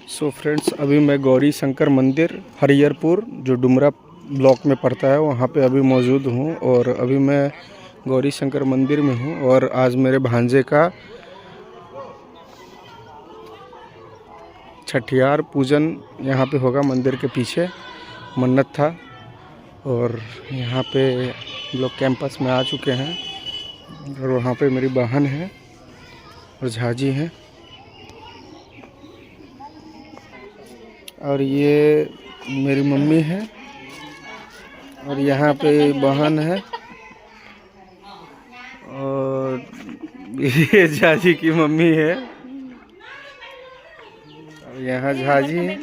So friends, अभी मैं गौरी शंकर मंदिर हरिहरपुर जो डुमरा ब्लॉक में पड़ता है वहाँ पे अभी मौजूद हूँ। और अभी मैं गौरी शंकर मंदिर में हूँ और आज मेरे भांजे का छठियार पूजन यहाँ पे होगा। मंदिर के पीछे मन्नत था और यहाँ पे लोग कैंपस में आ चुके हैं और वहाँ पे मेरी बहन है और झाजी हैं और ये मेरी मम्मी है और यहाँ पे बहन है और ये झाजी की मम्मी है और यहाँ झाजी है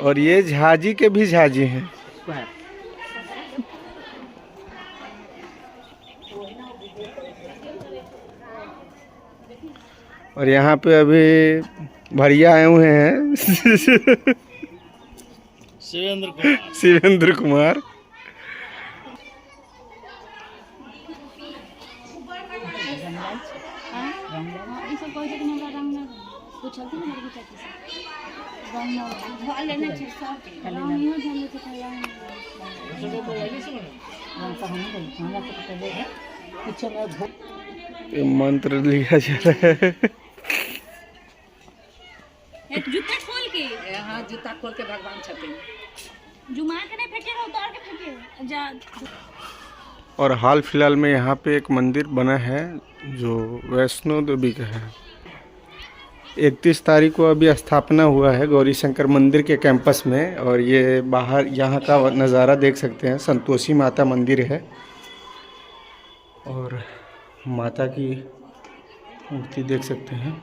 और ये झाजी के भी झाजी हैं। और यहाँ पे अभी भैया आए हुए हैं, शिवेंद्र कुमार। शिवेंद्र कुमार। ये मंत्र लिया जा रहा है। जूता खोल के। हाँ, जूता खोल के भगवान छथिन। जुमा के नहीं फेंके, उतार के फेंके जा। और हाल फिलहाल में यहाँ पे एक मंदिर बना है जो वैष्णो देवी का है। 31 तारीख को अभी स्थापना हुआ है गौरी शंकर मंदिर के कैंपस में। और ये बाहर यहाँ का नज़ारा देख सकते हैं। संतोषी माता मंदिर है और माता की मूर्ति देख सकते हैं।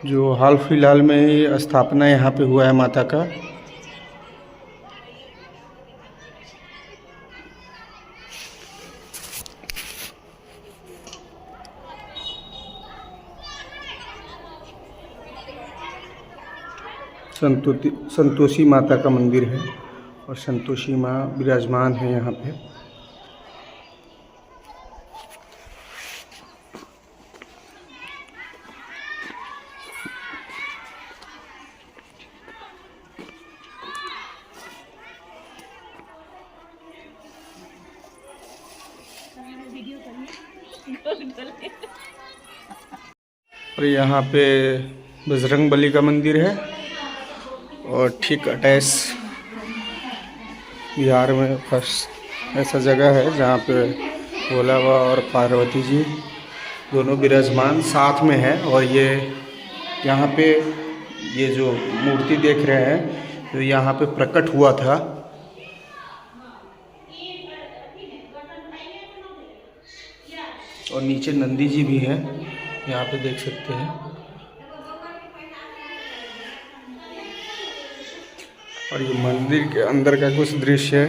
जो हाल फिलहाल में ही स्थापना यहाँ पे हुआ है माता का। संतोषी माता का मंदिर है और संतोषी माँ विराजमान है यहाँ पे। और यहाँ पे बजरंग बली का मंदिर है और ठीक अटैच बिहार में फर्स्ट ऐसा जगह है जहाँ पे भोला बाबा और पार्वती जी दोनों विराजमान साथ में है। और ये यहाँ पे ये जो मूर्ति देख रहे हैं जो यहाँ पे प्रकट हुआ था। और नीचे नंदी जी भी हैं, यहाँ पे देख सकते हैं। और ये मंदिर के अंदर का कुछ दृश्य है।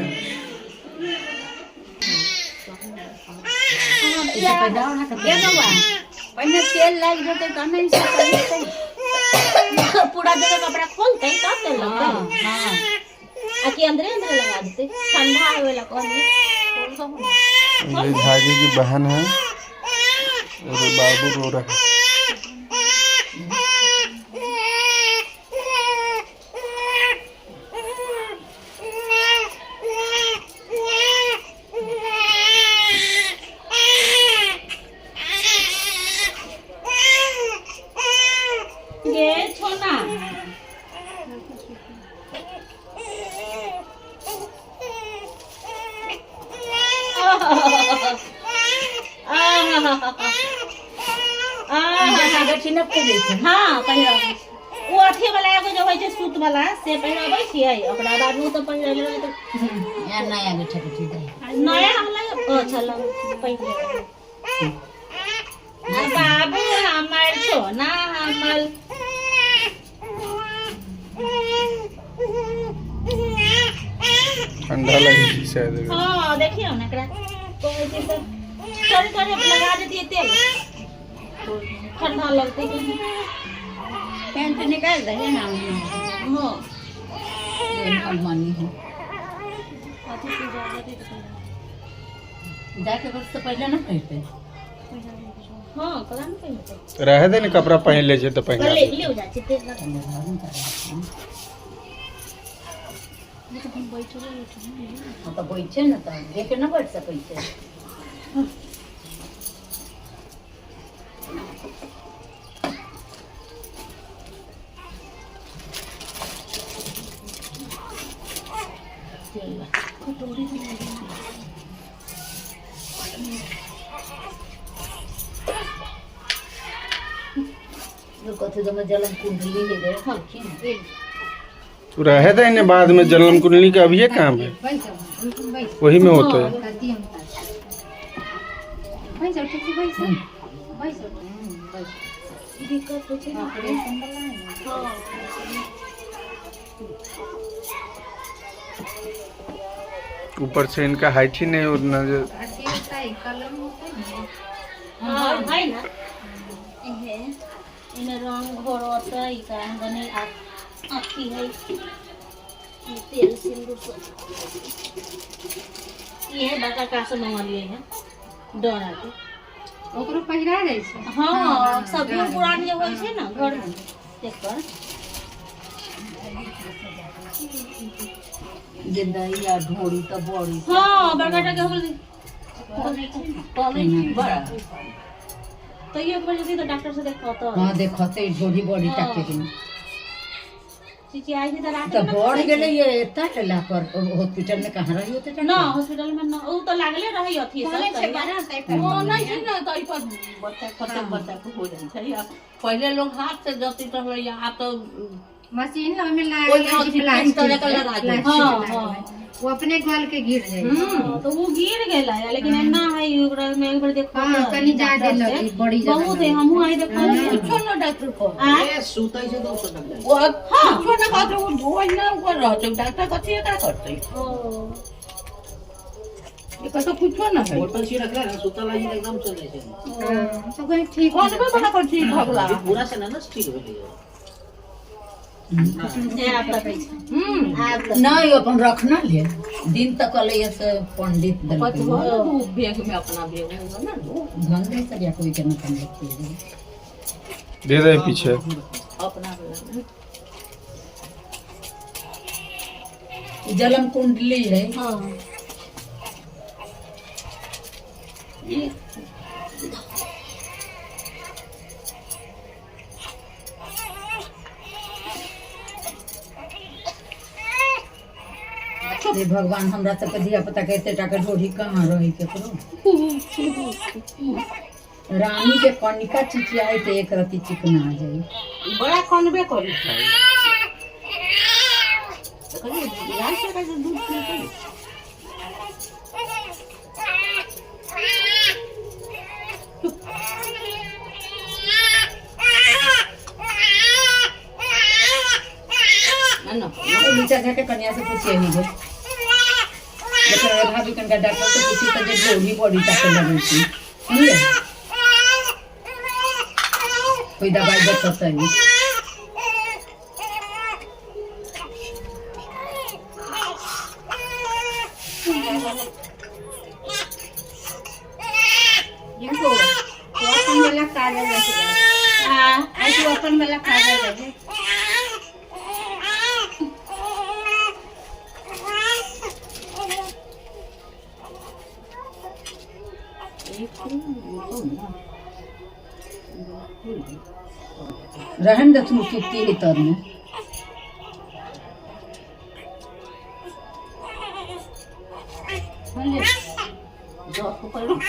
पहिने तेल लागि जेतै तहन ई सब पहिरतै। पूरा जगह कपड़ा खोलते तब तेल लगते। हाँ। आ कि अंदरे अंदरे लगा देते, ठंडा होवे ला कहली। ये झाजी की बहन है और बाबू रो रहा है। गे छोना हाँ, पहिराबै ओ अथी वाला एगो जे होइ छै सूत वाला से पहिराबै छियै। ओकरा बाद ओ तऽ पहिरा लेबै तऽ नया गोठा गोठी दे। नया हम लग अच्छा लग पहिर। बाबू हमर छोना हमर। ठंडा लगी शायद। हाँ, देखियौ ने एकरा कहै छै तऽ थोड़े थोड़े लगा देतियै तेल, ठंडा लगतै कि। पैंट निकाल दे ना। हाँ। मनी है। अथी से जा देतै तऽ। जाके बस से पहिले ना पहिरतै। हँ, कला ने पहिरतै। रहे दे ने, कपड़ा पहिन ले छै तऽ पहिना ले दे। ले, जाइ छै तेल लगा। बैठबै। हँ, तऽ बैठे ने, तऽ देख न बैठ सकै छै। कटोरी भी ले। कथी दमे जलम कुंडली हे रे, देखी ने। तू रहे दे ने, बाद में जन्म कुंडली का अभी काम है, वही में होता है। दिक्कत होइ छै ने। हँ। ऊपर से इनका हाइट ही नहीं उतना जो। हँ, है ना। एहे एमे रंग घोरतै का बने आ अथी है, ई तेल सिंदूर सब। इहे बड़का का से मंगलियै है डरा के। ओकरो पहिरा जाइ छै। हँ, सब बूढ़ पुरान जे होइ छै ने घर में, तेकर। जे दही आ ढोरी तऽ बड़ी। हँ, बड़का टा के हो गेलै। कहलै छी बड़ा। तैयो एक बार जेतै तऽ डॉक्टर से देखतै। हँ, देखते, ढोरी बड़ी टाके के। चिचियाइ छै तऽ रात तऽ में। बढ़ गेलै ये एता टला पर, हॉस्पिटल में कहाँ रही होते? न, हॉस्पिटल में न, उ तऽ लागले रहै अथी सब। ओ नहि छै ने, तऽ एहि पर बच्चा, कतेक बच्चाके हो जाइ छै। आ पहिले लोग हाथ से जतित रहलै, आब तऽ मशीन ओहिमे ओहिमे लागल अथी प्लास्टिक तरह के लगा दे। प्लास्टिक हँ, लागल हँ। है। ओ अपने गल के गिर जाइ छै। हँ, तऽ उ गिर गेलै, लेकिन एना है, ओकरा में एक बार देखो। हँ, कनि ज्यादे लगी, बड़ी ज्यादा। बहुत है, हमहूँ आई देखलियै। कुछो न डॉक्टर कह आँय? सुतै छै तऽ ओ सटक जाइ। ओ कुछो न कहतै, ओ ओहिना ओकर रहतै। डॉक्टर कथी एकरा करतै? ओ एकर तऽ कुछो न है। बोतल छी रखले ने, सुतल रहै छै तऽ एकदम चल जाइ छै। हँ, तऽ कहीं ठीक हो कोनबे जेतै। बना कर ठीक भऽ गेला। अभी पूरा से ना ने ठीक भेलै। आब तकै छै। आब तक। नहि, अपन रखना ले दिन तक अलै से पंडित देलकै। बचबो ने, दू बैग में अपना बैग में ना दू। धन दे सरिया कोई के न पंडित के दे। दे दे पीछे। अपना वाला ने। ई जलम कुंडली है। हँ। ई हे भगवान, हमरा सबके धिया पुता के एते टा के ढोरी कहाँ रहे केकरो? रानी के कनिका चिचियाई ते एक रति चिकना आ जाई। बड़ा कनबे करी छै। तऽ कहलियै, गाय से गाय से दूध पीतै। ना ना। नीचा जाके कन्या से पूछिए नहीं गे, लेकिन अगर भाभी कनिका डॉक्टर से पूछी तऽ जे ढोरी बड़ी टा के लगै छै, सुनलियै? कोई दवाई बततै। जिनको तू अपन वाला कागज रखे। आ आई तू अपन वाला कागज रखे। रहन देथुन, सुती है तर में। दस को पकड़ो।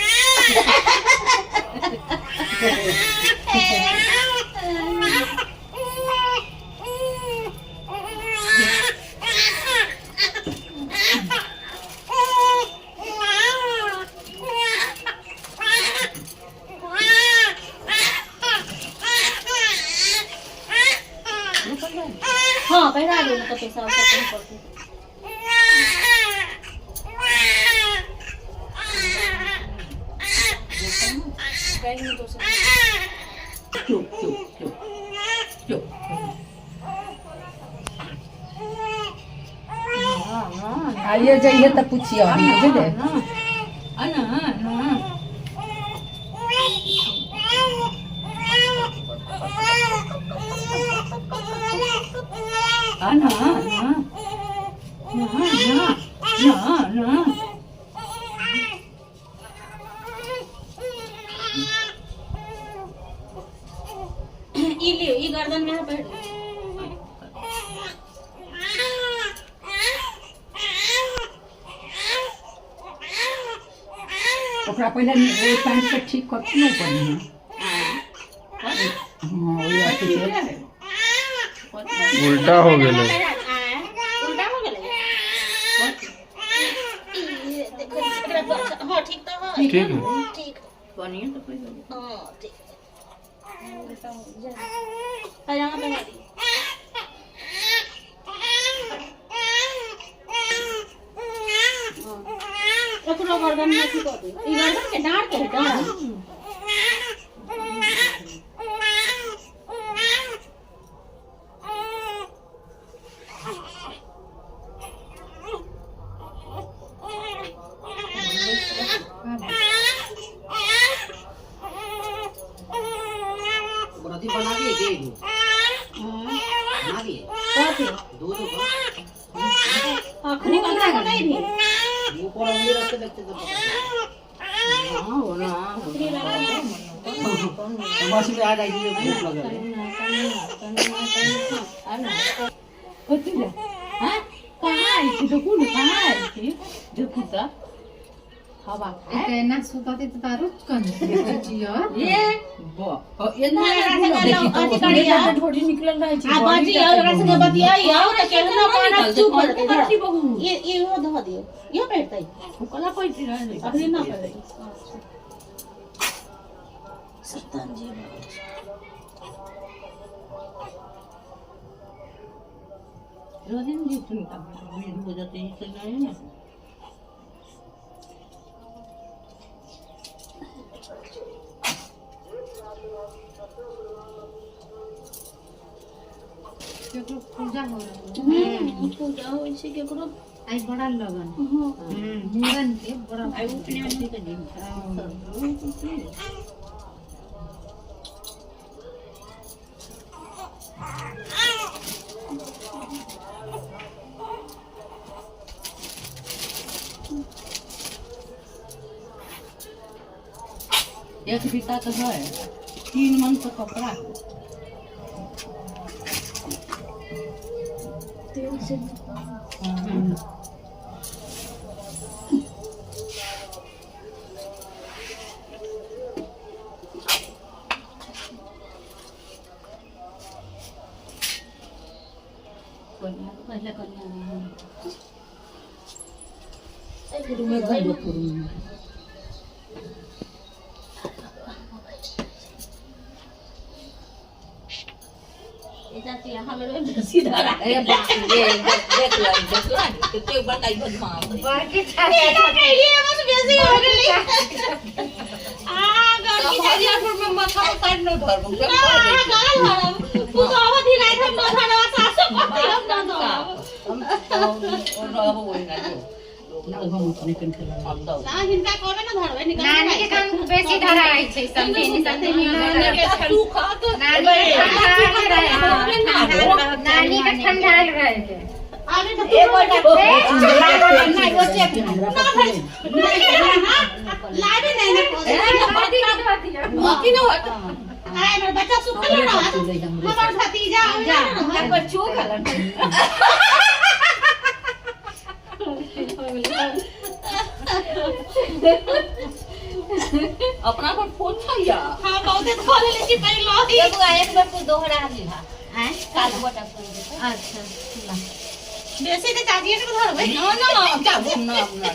हँ, पहिरा दू ने तऽ पैसा उसा कम पड़तै। चुप चुप चुप चुप। आइए जाइए तऽ पूछिए, बुझलियै? आ ना। ई लियो, ई गर्दन में अहाँ पहिर लियो। ओकरा पहिले ओहि पैंट के ठीक कर ने ऊपर में। हाँ, ओहि अथी के। उल्टा हो गेलै। आँय, उल्टा हो गेलै। ई देखो, एकरा हाँ, ठीक तऽ है। ठीक है। ठीक। पनिया तो पी लो। हाँ, ठीक। पैजामा पहना दियो। एकरो गर्दन में अथी कऽ दियौ। ई गर्दन के डाँर के है, डाँर। अथी बना दिए के बना दिए कथी? दूध को। अखनी कहाँ नहीं भी। मुंह पर उंगली रख के देखते तो पता हाँ हो ना हो। चलता। बस में आ जाएगी, भूख लगे। कथी रे? हाँ? कहाँ आई थी? देखू ने, कहाँ आई थी? देखू तऽ। हवा खाए। एना सुतते त तारो कंजिया। ये एना ना, ना देखी तो अथी करिया। ढोरी निकलल रहै छै। आ बजी और ओकरा संगे बतियाई और तऽ केहनो कानत चुप हो जेतै। करती बहू। ये इहो धऽ दियौ, इहो पहिरतै। कला पैती रहै। अखनी ना पहिरतै। सत्तान जी। रोजिन जी सुनता हो जाते हैं इससे नहीं ना। केकरो पूजा हो रहल। पूजा होइ छै केकरो। आई बड़ा लगन मुड़न के बड़ा। आई उपनयन के दिन था। एक बीता तो है, 3 मन तो कपड़ा है। कन्या पहिले कन्या। में धर दो में। ए चाची, यहाँ मेरे बेसी धरा। ए बाप रे, देख ला देख ला, कते बड़का बदमाश है। बड़की एना कहिए बस बेसी हो गेलै। आ गड़की चाची। हरियापुर में माथा उतार न धरबो। ना, अहाँ गलत धरब। पुतोहु अथी राति हम न धरब, आ सासु कहतै हम न धरब। हम रहबो ओहिना जो। ना, हम अपने कन खेला। हम दौ। ना, हिनका कहबै न धरबै निकल। नानी के काम बेसी धराइ छै, समझे समझे। तू खा तो। नानी के ठंडा रहे, नानी के ठंडा रहे के। आगे तो तू लाबे नहीं ना। बाकी न होत। आय हमर बच्चा सुखल ना, हमर भतीजा जा। पर चोक हलन। अपना पर फोन छै या। हाँ, बहुते धो लेले छी पहिले ही। बबुआ, एक बार तू दोहरा लिहा। आय काल गोटा सुन जेतै। अच्छा, बेसी तऽ चाचिए के धरबै। ना ना, जा ना ना।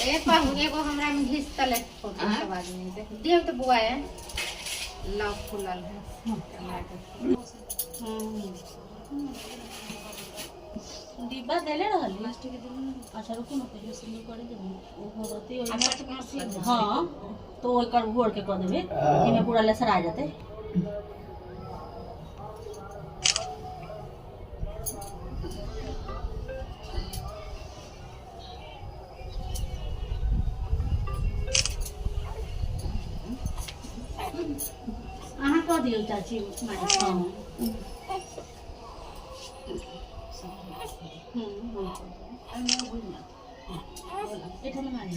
ए पाहु, एगो हमरा में घिस तले फोटो सब आदमी देख दियो तो बुआ है, लॉक खुलल है कैमरा के। डिब्बा देले रहली। अच्छा रुकू न, पहिले सिंदूर करे देबै, ओ भगवती ओहिमे। हाँ तो ओकर घोर के कऽ देबै, एहिमे पूरा लसरा जेतै। अहाँ कऽ दियौ चाची माय। हाँ एहिठाम मारी।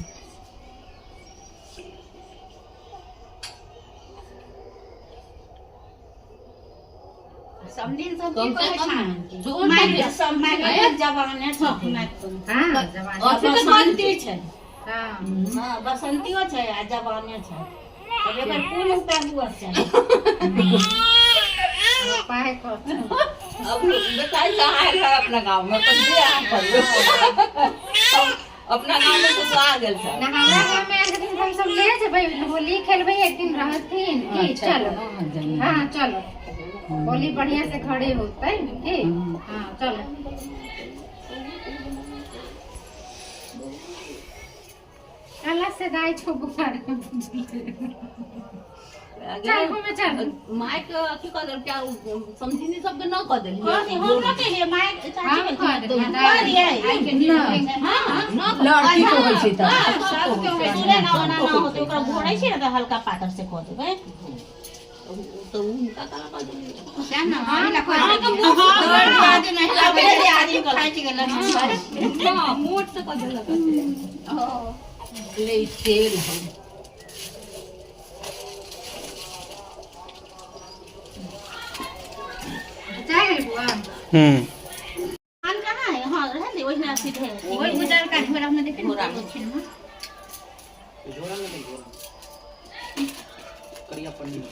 समधिन सब कम की से कहै कम छै जोर माइक से माइक जवाने छै माइक हाँ जवान अथी तऽ बसंती छै। हाँ हाँ, बसंतियो छै आ जवाने छै। तब एकर कोन उपाय हुआ चाही? उपाय कर। अब बताइए कहाँ आयल है अपना गाँव में? अपन जे अहाँ करियौ। हम अपना गाँव में तो आ गेल था। ना, हमरा गाँव में एक दिन हम सब ले जेबै, होली खेलबै, एक दिन रहथिन की। चलो, हाँ चलो, होली बढ़िया से खड़े होते की। हाँ चलो। अलग से दाई छो बुखार। चल घूमे चल। माइक अथी कऽ देल क्या? समझिनी सबके न कऽ देलियै? कह दे, हम न कहिए माइक चाची। हम कह देलियै। कह दियै। हाँ, न। लड़की के होइ छै तऽ सबके होइ छै। सुने ना, ओना ना होतै, ओकरा घोरै छै ने तऽ हल्का पातर से कऽ देबै। तऽ उ हुनका कहाँ कऽ देलियै? हँ, मोट से कऽ देलक। ले, ई तेल हौ। जा गेल बुआ। आन कहाँ है? हाँ, रहने दे, ओहिना सीधे। ओहि उजर का झोरा में देखे झोरा में। झोरा में नहीं, झोरा में। करिया पन्नी में।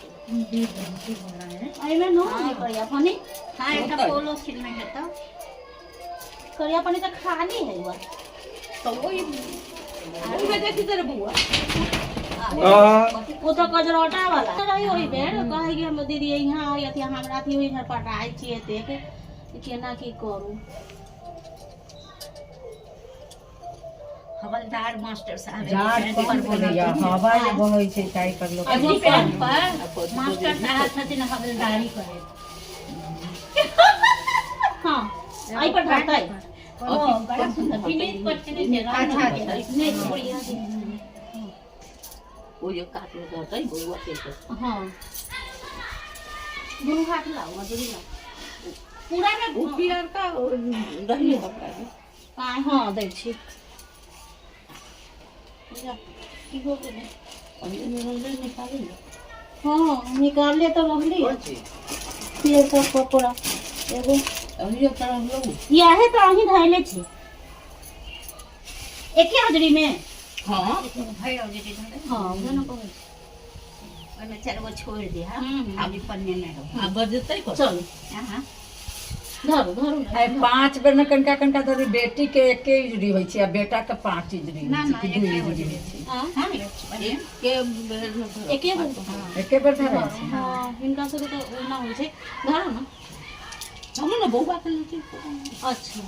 एहिमे न होतै करिया पानी। हां, एकटा पोलो छिन में हेतौ। करिया पानी तऽ खाली है वह। तऽ ओहिमे देखी तऽ रे बौआ। ओ तऽ कजरौटा वाला रही। ओहि बेर कहै कि हम दीदी यहाँ आई अथी हमरा अथी ओहि घर पटाइ छियै एतेक, केना की करू? हवलदार मास्टर साहब। जाड़ कम भेलैया, हवा जे बहै छै ताहि पर लोक अथी पेन पर मास्टर साहब छथिन हवलदारी करैत। हाँ, एहि पर धरतै। ओ बड़ा सुंदर विनीत पर छै ने रंग। अच्छा, अच्छा। नहि, बढ़िया छै। ओ जे कात मे धरतै बौआ के। हाँ, दुनू हाथ लाओ, मजदूरी लाओ पूरा में। ओ पियरका दही कपड़ा के। आय, हाँ, दै छी। जा, की हो गेलै? निकाली। हाँ, निकालले तऽ रहली। कौन चीज? पियर सब कपड़ा एगो। अभी तरह लोग इएह तऽ अहीं धैले छी एके हाजरी में। हाँ। भैरव जी के धरे। हाँ, उहे ने कहै छी। ओहिमे चारि गो छोड़ि दे। हाँ। हम्म। खाली पन्ने नहि रहो। आ बजतै कत? चलू। हाँ। धरू, धरू ने। आइ 5 बेर में कनका कनका धरी। बेटी के एके इजरी होइ छै आ बेटा के 5 इजरी ना, होइ ना, छै कि 2 एके इजरी होइ छै? आ? एके बेर मे धरऽ। एके बेर। एके बेर धरै छै। हाँ, हिनका सबके तऽ ओना होइ छै। धरू ने। हम ने बौआ के लेते। अच्छा।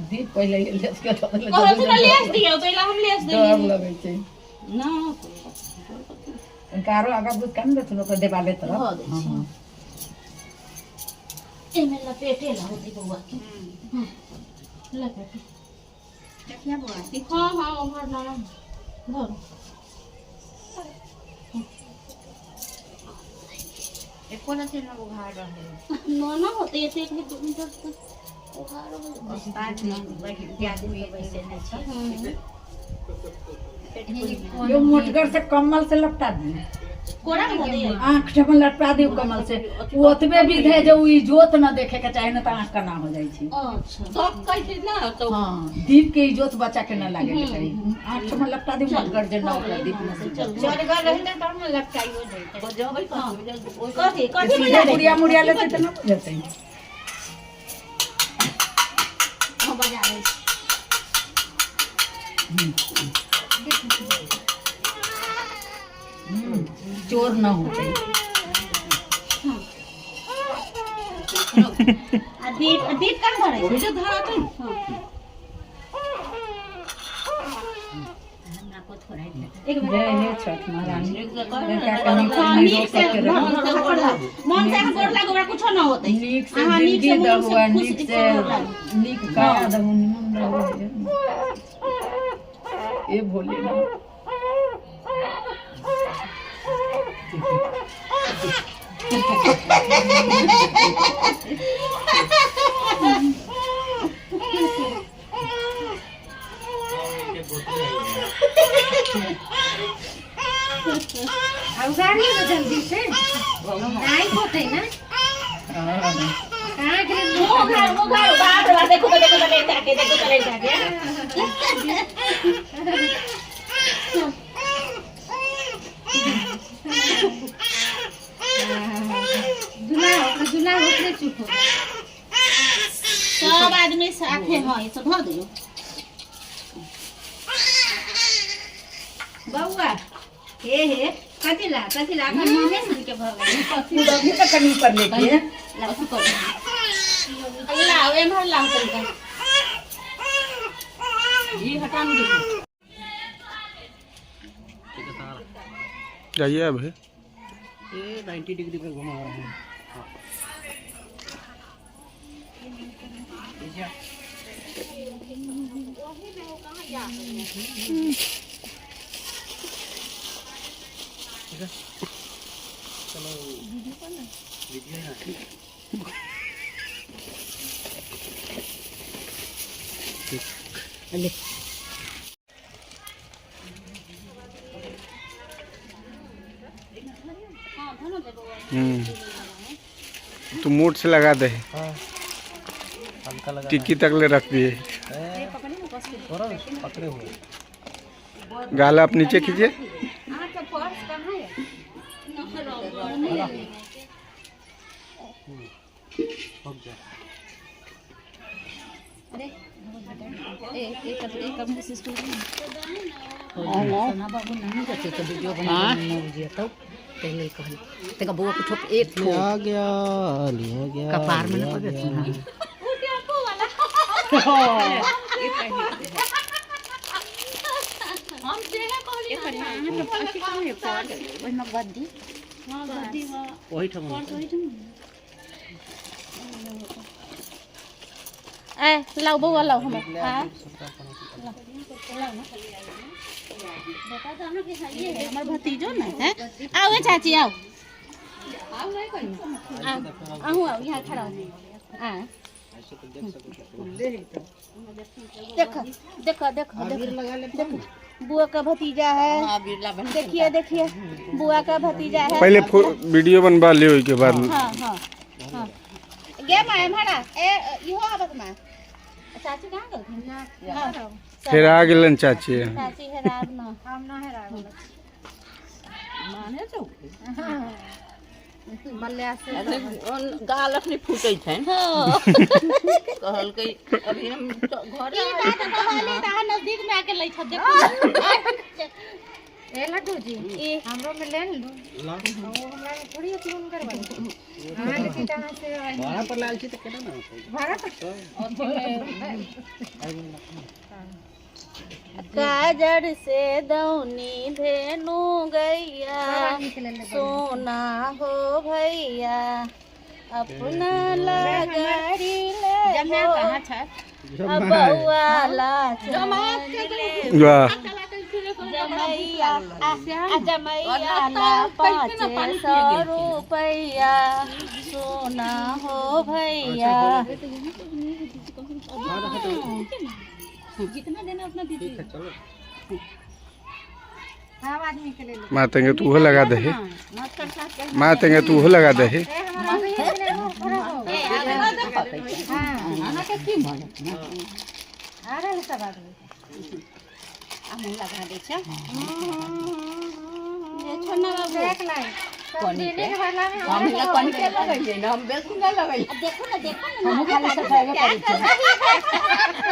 दीप पहिले लेस के धऽ देले। कहलथिन ने लेस दियौ, तऽ एला हम लेस डर देलियै। लगै छै। ना। हुनका आरो आगाँ बुझ कान देथुन ओकर देवाले तरफ। धऽ दै छी। एहिमे लपेटे ला होतै बौआ के। हाँ, लपेटे। देखिया बुआ। हाँ हाँ, उम्हर नरम धरू। एको रति न उघार रहे। न ना होतै एतेक भी 2 मिनट तऽ उघार हो जेतै। बात नहीं बैठ आदमी वैसे नहीं छै। यो मोटगर से कम्बल से लपटा दी। कोरा में धऽ दियै। आँख ठमन लपटा दी कम्बल से। ओ ओतबे विध है जे उ इजोत न देखे के चाही, न तऽ आँख का ना हो जाइ छै। अच्छा। सब कहै छै ना तऽ। हाँ, दीप के इजोत बच्चा के न लागे के चाही। आँख ठमन लपटा दी मोटगर जे न ओकरा दीप न सूझत। चोरगर रहते तब ने लपटाइयो जैते। बजबै कत? कथी कथी? सीधे गुड़िया मुड़िया लेते तऽ न बुझतै। हाँ, बजा दै छी। चोर न होतै। आ दीप, दीप कहाँ धरै छै? ओहि जे धरतै। हमरा को थोड़ा ही भेटल। एक मिनट। जय हे छठ महारानी। लड़का के नीक हाँ, से नीक निरोग से करके रखू। मन से अहाँ गोर लागू, ओकरा कुछो न होतै। नीक से अहाँ नीक जिंदगी से मन दहु से आ खुश नीक से से गोर लागू। नीक काया दहु, निमन रहू। ए भोलेनाथ। आ उघार लिअ जल्दी से, नहीं होतै ना। कहाँ गेलै? मुँह उघार, मुँह उघार, बाप रे बाप, देखू तो, देखू तो, ले जाके, देखू तो, ले जाके। झूला ओकरा झूला ओकरे चुप हो। सब आदमी साथे है, सब धर दियौ। बौआ हे हे कथी ला कथी ला एखन ममे सन के भऽ गेलै। अभी तक कहीं पर लेके लाओ, एम्हर लाओ तनिका। जी हटा नहीं देखो। जाइए अभी। ये 90 डिग्री पे घुमा रहे हैं। हाँ। ठीक है, चलो वीडियो है ना। तू मोट से लगा दे। हाँ, हल्का लगा। टिक्की तक ले रख दिए। थोड़ा पकड़े हुए। गाला आप नीचे कीजिए। अहाँके पर्स कहाँ है? हो गया। सोना बाबू नहीं बचे तो वीडियो बना के तो पहले कहल तका बउआ के ठोप एक ठोप लिया गया, लिया गया। कपार में न लिया पड़े गया। हम जेहे कहली ना। ओहिमे गद्दी। हाँ, गद्दी बा। वही ठम। ए लाओ बउआ, लाओ हमर। हाँ, बता तो हमरा के हइए है, हमर भतीजो न है। आओ ए चाची, आओ आओ, आहू आओ, यहाँ खड़ा हो। आ देखो देखो देखो देखो देखो, बुआ का भतीजा है। देखिए देखिए, बुआ का भतीजा है। पहले वीडियो बनवा लियो, के बाद। हाँ हाँ हाँ, गे माय मारा ए इहो आवत माय। चाची कहाँ गेलखिन? हाँ, फिर आ गेलन चाची। चाची हेराब न। हम न हेराब। माने तो बल्ले से गाल अखनी फूटै छनि। हाँ। कहलकै अभी हम तो घरे ई बात कहली त अहाँ नजदीक में आके लै छ, देखू। ए लड्डू जी, ई हमरो में ले लू। ला। वो हमरा में थोड़ी अथी हुनकर बा। अहाँ लेती तऽ अहाँ से भाड़ा पर लाल छी तऽ केना ना होतै? भाड़ा पर। काजर से दौनी धेनु गैया, सोना हो भैया, अपना लगाड़ी ले हो, बउआ ला चल। वाह। जमैया आ जमैया ला 500 रुपैया, सोना हो भैया। जितना देना उतना दीजिए। ठीक है, चलो। सब आदमी के ले लू। मातेंगे तू लगा दे, मातेंगे तू लगा दे। ए हमरा अभी ले लू, खड़ा हो। हाँ, अहाँके की भऽ जायत ने? आ रहल सब आदमी। हमहूँ लगा दै छै। छोना बाबू। देख लाई सब देने के बदला में हम हमरा लग कनिके लगैलियै ने, हम बेसी नहि लगैलियै। देखो ना, देखो ना। हमहूँ खाली सफाइए करै छियै।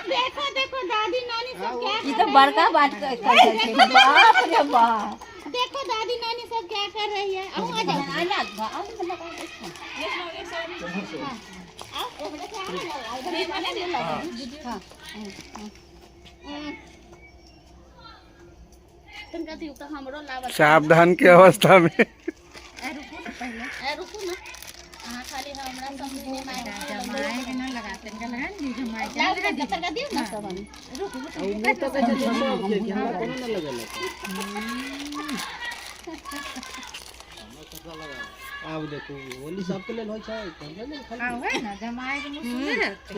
देखो देखो, दादी नानी सब क्या ई तऽ बड़का बात कर छै, बाप रे बाप। देखो, दादी नानी सब क्या कर रही है। आओ, आ जाओ, आ जाओ, आओ, लगा दे। हाँ, आओ, ओकरा के आओ, आओ, इधर से लगा दे। हाँ, हाँ। तुम कथी तो हमरो लावत। सावधान के अवस्था में। ए रुकू ना, अहाँ खाली हमरा समझने में जमाए के ना लगा, तनिका लगा ने जमाए के। लाओ, तनिका तनिका दियौ ना सब आदमी। आ उ मुँह तकै छै सबके कि हमरा कोनो ना लगेलक। आब देखू, होली सबके लेल होइ छै, हमरा लेल खाली। हाँ, वही ना, जमाए के मुँह सुंदर रहतै।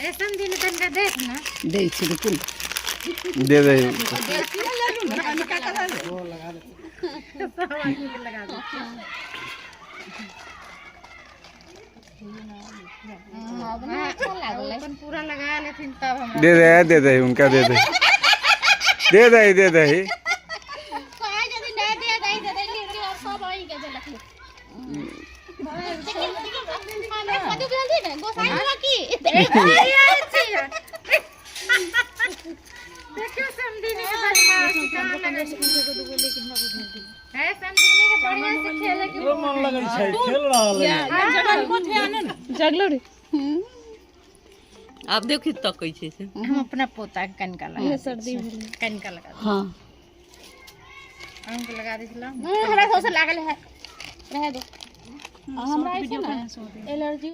ए समझी ने, तनिका देख ना। दै छी, रुकू ने। दे दे। वो लगा दे। सब आदमी के लगा दे। अच्छा लागलै। अपन पूरा लगा लेथिन तब हमरा दे दे, दे दे उनका, दे दे, दे दे, दे दे। कहे यदि नहीं दे दे दे दे ले और सब आई के देलक। हमरा कदू भेल ने गोसाई हुआ की। देखियो समधिनी के बदमाशी कहाँ लगै छै है। समधिनी के बढ़िया से खेले के मन लगै छै, खेल रहल है। आब देखी तकै छै से। हम अपना पोता के कनिका लगा सर्दी कनिका लगा। हां। अहूँ के लगा दै छलहुँ। हमरा सबसे लागल है, रहे दो। हमरा ऐसे ना एलर्जी।